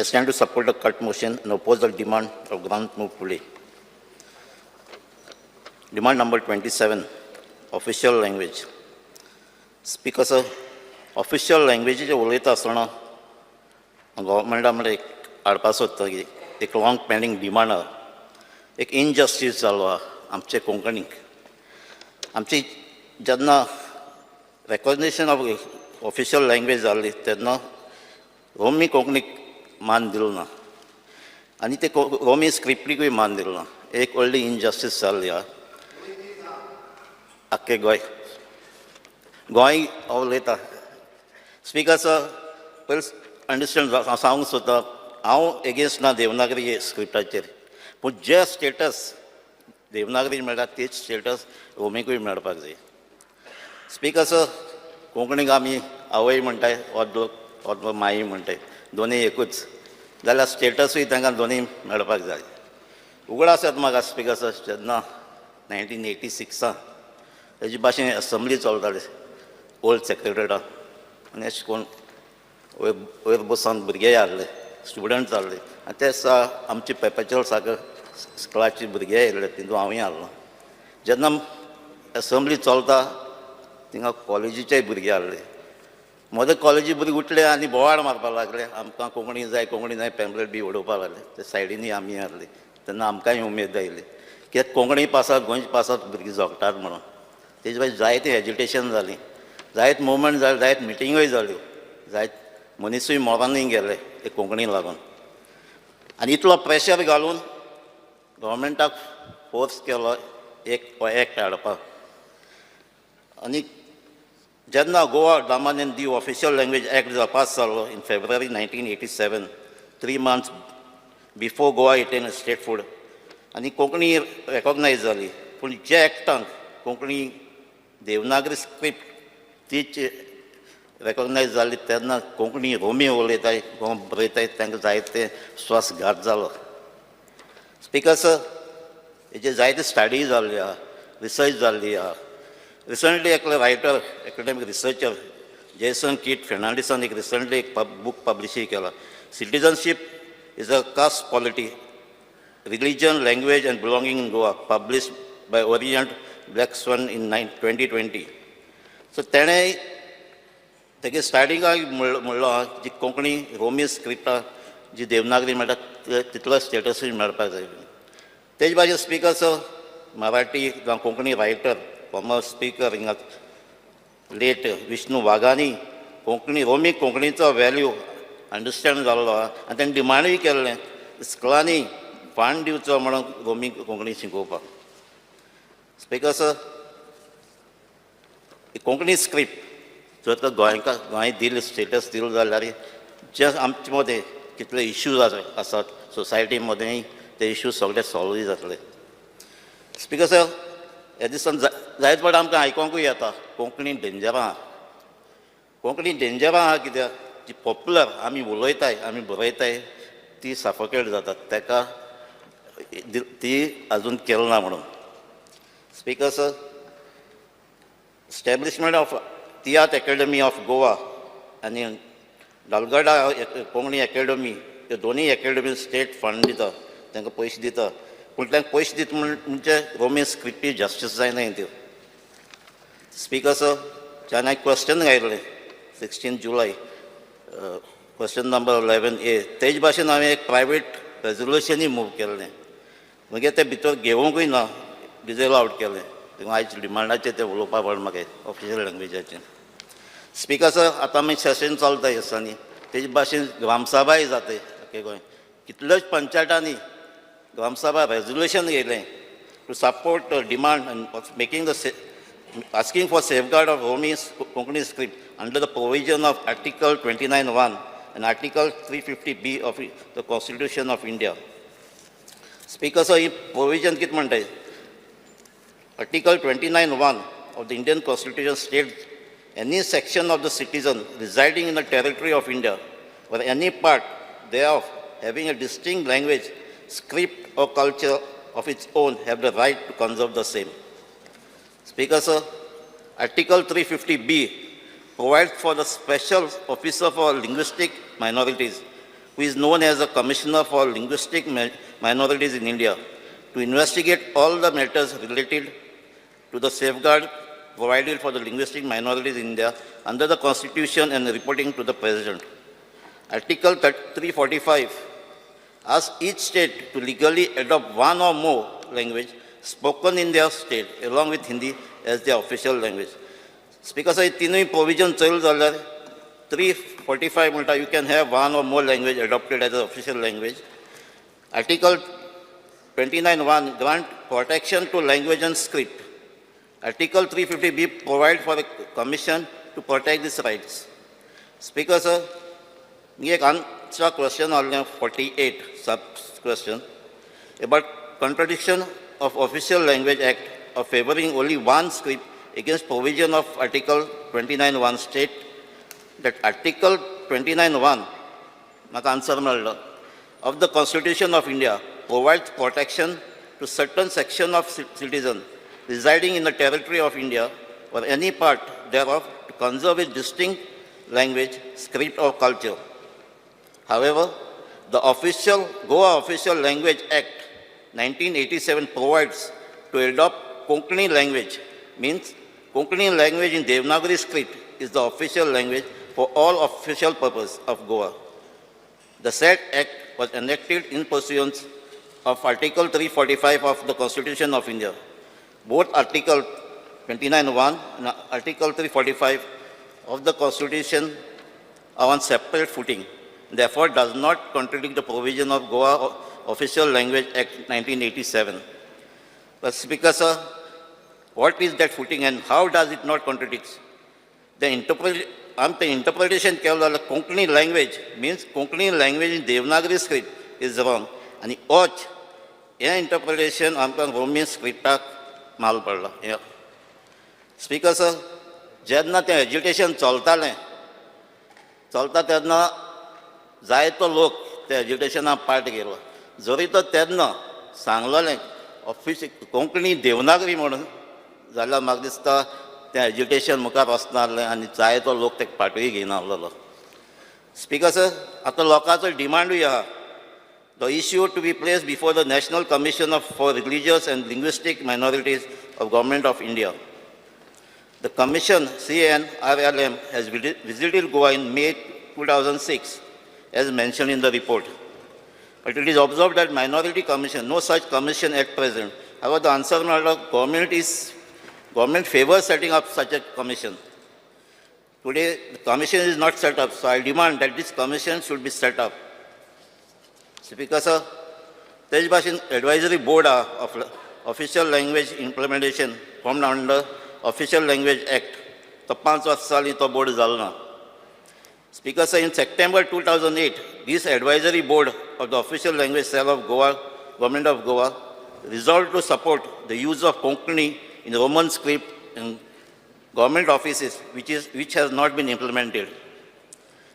I stand to support the cut motion and oppose the demand of grant move today. Demand number 27, official language. Speaker sir, official लँग्वेजीचेर उलयता आसतना गव्हर्मेंटा म्हळ्यार एक हाडपा सोदता की एक लाँग पेंडींग डिमांड आहा, एक इनजस्टीस जालो आहा आमचे कोंकणीक. आमची जेन्ना रेकॉग्नेशन ऑफ ऑफिशियल लँग्वेज जाल्ली तेन्ना रोमी कोंकणीक मान दिलो ना आनी ते रोमी स्क्रिप्टीकूय मान दिलो ना. एक व्हडली इनजस्टीस जाल्ली आहा आख्खे गोंय गोंय हांव उलयता. स्पिकर सर, पयलीं अंडरस्टँड, हांव सांगूंक सोदता, हांव एगेन्स्ट ना देवनागरी स्क्रिप्टाचेर, पूण जे स्टेटस देवनागरी मेळटा तेच स्टेटस रोमीकूय मेळपाक जाय. स्पिकर सर, कोंकणीक आमी आवय म्हणटाय, अर्द अर्द माई म्हणटाय, दोनूय एकूच जाल्यार स्टेटसूय तांकां दोनूय मेळपाक जाय. उगडास येता म्हाका स्पिकर सर, जेन्ना 1986आन तेजे भाशेन एसेंब्ली चलताली ओल्ड सेक्रेटरीटान आनी अशें कोण वयर वयर बसून भुरगे आहले, स्टुडंट्स आहले आनी ते दिसा आमचे पेपेचर सागर स्कुलाचे भुरगे येयल्ले, तितून हांवूय आहलो. जेन्ना एसेंब्ली चलता थिंगा कॉलेजीचे भुरगे आहले. मदें कॉलेजी भुरगे उठले आनी बोवाळ मारपाक लागले, आमकां कोंकणी जाय, कोंकणी जाय, पॅम्पलेट बी उडोवपाक लागले. ते सायडीनूय आमी आहली तेन्ना आमकांय उमेद आयली कित्याक कोंकणी पासत, गोंयचे पासत भुरगीं झगटात म्हणून. तेजे मागीर जायतें एजिटेशन जालीं, जायत मुवमेंट जाले, जायत मिटिंगूय जाल्यो, जायत मनिसूय मरोनूय गेले ते कोंकणी लागून. आनी इतलो प्रेशर घालून गव्हर्मेंटाक फोर्स केलो एक हो एक्ट हाडपाक. आनी जेन्ना Goa Daman and Diu Official Language Act pass जालो in February 1987, 3 months before Goa attain statehood, आनी कोंकणी रेकॉग्नायज जाली, पूण जे एक्टान कोंकणी देवनागरी स्क्रिप्ट तीच रेकॉग्नायज जाली तेन्ना कोंकणी रोमी उलयताय, बरयताय तांकां जायते श्वासघात जालो. स्पिकर सर, हेजे जायते स्टडी जाल्ली आहा, रिसर्च जाल्ली आहा. रिसंटली एकलो रायटर, एकेडमिक रिसर्चर जेसन किट फेर्नांडीसान एक रिसंटली एक बूक पब्लिशूय केला, "Citizenship is a Caste Polity: Religion, Language and Belonging in Goa," publish by Orient Black Swan in 2020. So तेणें तेगे स्टार्टिंगाक म्हणलो आहा जी कोंकणी रोमी स्क्रिप्टा जी देवनागरी मेळटा तितलो स्टेटसूय मेळपाक जाय. तेज बाजू स्पिकर सर, मराठी जावं कोंकणी रायटर, फॉर्मर स्पीकर हिंगा लेट विष्णू वाघानी कोंकणी रोमी कोंकणीचो व्हॅल्यू अंडरस्टँड जाल्लो आहा आनी तेणें डिमांडूय केल्लें स्कुलांनी फंड दिवचो म्हणून रोमी कोंकणी शिकोवपाक. स्पिकर सर, कोंकणी स्क्रिप्ट जर तर गोंयकार गोंय दिली, स्टेटस दिलो जाल्यार जे आमचे मदें कितले इश्यूज आसात सोसायटी मदें, ते इश्यूज सगळे सॉल्वूय जातले. स्पिकर सर, ह्या दिसान जायत फावट आमकां आयकोंकूय येता कोंकणी डेंजरां आहा, कोंकणी डेंजरां आहा. कित्याक जी पॉप्युलर आमी उलयताय, आमी बरयताय, ती सफोकेट जातात, ताका ती अजून केल ना म्हणून. Speaker sir, establishment of Tiatr Academy of Goa आनी डालगडा कोंकणी एकेडमी, ह्यो दोनूय एकेडमी स्टेट फंड दिता, तांकां पयशे दिता, पूण तांकां पयशे दिता म्हणजे रोमी स्क्रिप्टी जस्टीस जायना त्यो. स्पिकर सर, जेन्ना एक question घायल्लें 16 July, question number 11A, तेज भाशेन हांवें एक प्रायवेट रेजोल्युशनूय मूव केल्लें. मागीर तें भितर घेवंकूय ना, डिजल आवट केलें. देखून आयज डिमांडाचेर तें उलोवपा पडलें म्हाका ऑफिशियल लँग्वेजाचेर. स्पिकर सर, आतां आमी सेशन चलता ह्या दिसांनी, तेजे भाशेन ग्रामसभाय जाता आख्खे गोंय. कितल्योच पंचायतांनी ग्रामसभा रेजोल्युशन येयलें to support the demand and making the asking for safeguard of Romi Konkani script under the provision of Article 29(1) and Article 350B of the Constitution of India. Speaker sir, he provision कितें म्हणटाय? Article 29(1) of the Indian Constitution states any section of the citizen residing in the territory of India or any part thereof having a distinct language, script or culture of its own have the right to conserve the same. Speaker sir, Article 350B provides for the special officer for linguistic minorities. who is known as a Commissioner for Linguistic Minorities in India, to investigate all the matters related to the safeguard provided for the linguistic minorities in India under the Constitution and reporting to the President. Article 345 asks each state to legally adopt one or more language spoken in their state along with Hindi as their official language. Speaker sir, तिनूय provision चल जाल्यार 345 म्हणटा you can have one or more language adopted as a official language. Article 29(1) grant protection to language and script. Article 350B provide for a commission to protect these rights. Speaker sir, मी एक आमचा question आहलें, 48 sub question about contradiction of Official Language Act of favoring only one script against provision of Article 29(1) state that Article 29(1), म्हाका answer मेळ्ळो, of the Constitution of India provides protection to certain section of citizen residing in the territory of India or any part thereof to conserve its distinct language, script or culture. However, the official Goa Official Language Act 1987 provides to adopt Konkani language, means Konkani language in Devanagari script is the official language for all official purpose of Goa. The said act was enacted in pursuance of Article 345 of the Constitution of India. Both Article 29(1) and Article 345 of the Constitution are on separate footing, therefore does not contradict the provision of Goa Official Language Act 1987. But Speaker sir, what is that footing and how does it not contradict? The interpret, आम ते interpretation केलें जाल्यार Konkani language means Konkani language in Devanagari script is wrong आनी ouch हें interpretation आमकां रोमी स्क्रिप्टाक माल पडला. हें स्पीकर सर, जेन्ना तें एज्युकेशन चलतालें, चलता तेन्ना जायतो लोक त्या एज्युकेशनाक पार्ट घेयलो. जरी तर तेन्ना सांगलेलें ऑफिस कोंकणी देवनागरी म्हणून जाल्यार म्हाका दिसता तें एज्युकेशन मुखार वचनासलें आनी जायतो लोक ते पार्टूय घेयना आहलोलो. स्पीकर सर, आतां लोकांचो डिमांडूय आहा, the issue to be placed before the National Commission for Religious and Linguistic Minorities of Government of India. The Commission, CNRLM, has visited Goa in May 2006, as mentioned in the report. But it is observed that Minority Commission, no such commission at present. However, the answer is government favors setting up such a commission. Today, the commission is not set up, so I demand that this commission should be set up. Speaker sir, तेच भाशेन advisory board आहा of official language implementation formed under Official Language Act, तो 5 वर्सां जालीं तो board जालो ना. Speaker sir, in September 2008, this advisory board of the Official Language Cell of Goa, Government of Goa, resolved to support the use of Konkani in Roman script in government offices, which has not been implemented.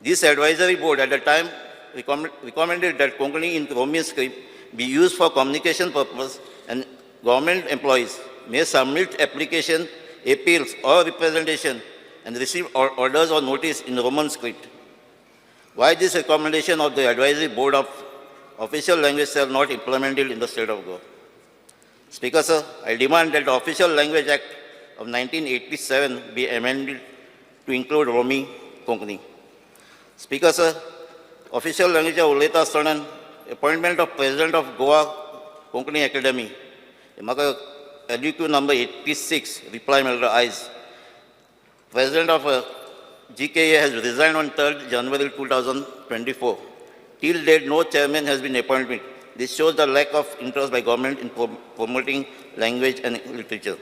This advisory board at the time recommended that Konkani in Roman script be used for communication purpose and government employees may submit application, appeals or representation and receive orders or notice in Roman script. Why this recommendation of the advisory board of Official Language Cell not implemented in the state of Goa? Speaker sir, I demand that the Official Language Act of 1987 be amended to include Romi Konkani. Speaker sir, official language उलयता आसतना appointment of President of Goa Konkani Academy, म्हाका LQ number 86 reply मेळ्ळो आयज. President of GKA has resigned on 3rd January 2024. Till date, no chairman has been appointed. This shows the lack of interest by government in promoting language and literature.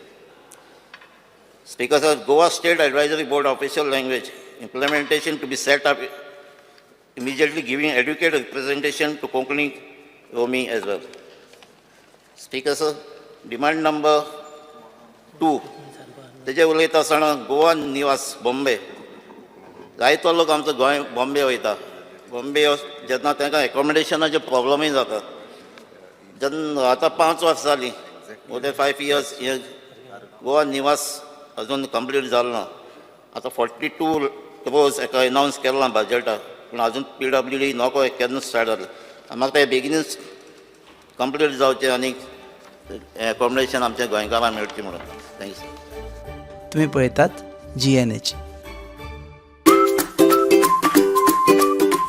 Speaker sir, Goa State Advisory Board Official Language implementation to be set up immediately, giving adequate representation to Konkani Romi as well. Speaker sir, demand number 2, तेजे उलयता आसतना गोवा निवास बॉम्बे, जायतो लोक आमचो गोंय बॉम्बे वयता. बॉम्बे जेन्ना तांकां एकोमोडेशनाचे प्रॉब्लमूय जाता. जेन्ना आतां 5 वर्सां जालीं, more than 5 years, हे गोवा निवास अजून कंप्लीट जालो ना. आतां 42 क्रोर्स एका एनावन्स केलां बजटाक. पूण अजून पीडब्ल्यूडी नको केन्ना स्टार्ट जातलें. म्हाका तें बेगीनच कंप्लीट जावचें आनी एकोमोडेशन आमच्या गोंयकारांक मेळचें म्हणून. Thank you sir. तुम्ही पळयतात GNH.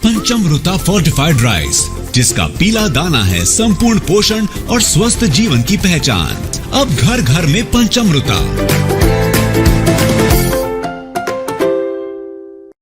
पंचमृता फोर्टिफाइड राइस, जिसका पीला दाना है संपूर्ण पोषण और स्वस्थ जीवन की पहचान। अब घर घर में पंचमृता।